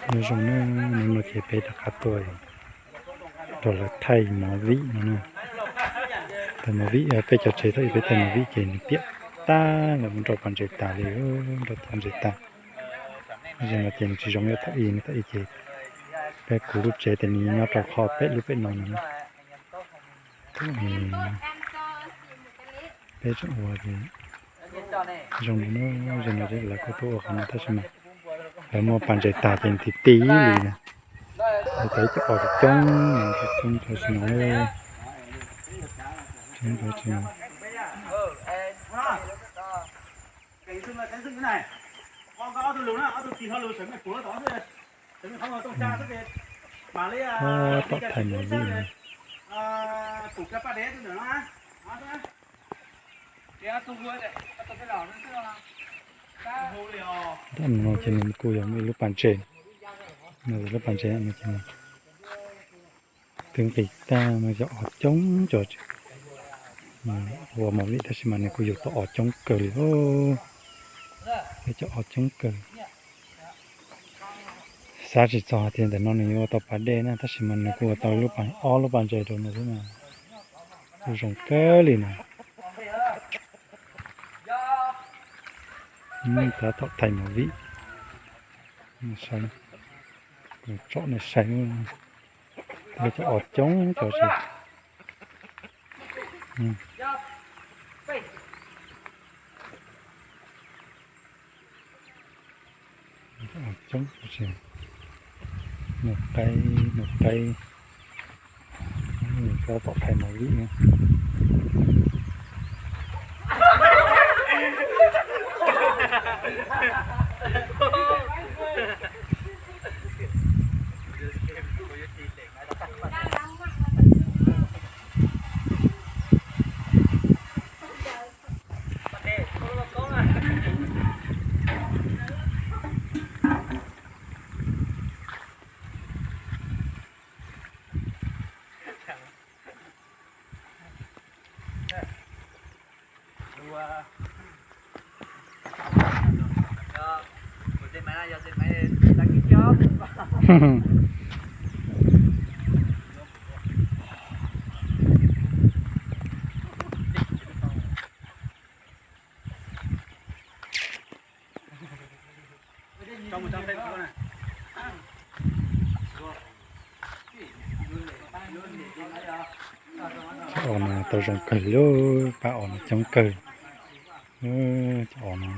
Nyob zoo na, hnub no ces peb rov qab tuaj nrog lawv thaij movie no na. Thaij movie, peb cov tsev thaum ub peb thaij movie ces nws piam tag, lawv muab nrauj pas ntses tas li, nrauj pas ntses tas. Zaum no ces nws tsis zoo li thaum ub, thaum ub ces peb kuv lub tsev ces nws nyob rau qhov pem lub pem no no. Peb tseem ua ces zoo no, zaum no lawv kuj tuaj ua qhov no tab sis mas lawv muab pas ntses tas ces nws ti ti li na. Lawv tau ib co os coob coob coob coob tshaj no. Coob coob tshaj no. Tab tom thaij movie no. Tam no ces nws kuj yog muaj ib lub pas ntses, no lub pas ntses no ces twb nqis tag no, cov os coob coob. Ua movie tab sis mas nws kuj yug tau os coob kawg li, cov os coob kawg. Xav tsis txog hais tias ntawm no nws yuav ua tau pas dej na, tab sis mas nws kuj ua tau lub pas, ob lub pas ntses rau no xwb na. Kuj zoo kawg li na. Tab tom thaij movie, saib, tsom nej saib, cov os coob coob. Coob, mus qaib mus qaib, tab tom thaij movie. Cov os no tau zoo kawg li, pab os no coob kawg. Cov os no,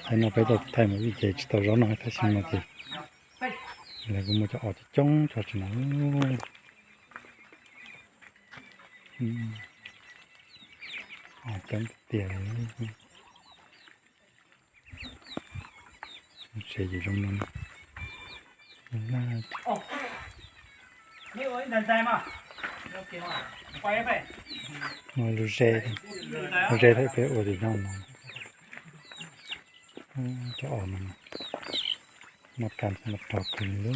thaum no peb tau thaij mus ib ces tsis tau zaub no tab sis no ces lawv kuj muaj cov os coob coob tshaj no. Os coob tiag tiag. Tsev yim zoo no. Lub ze, lub ze thiab peb ua tim no no. Cov os no, noj kas mas rog kawg li.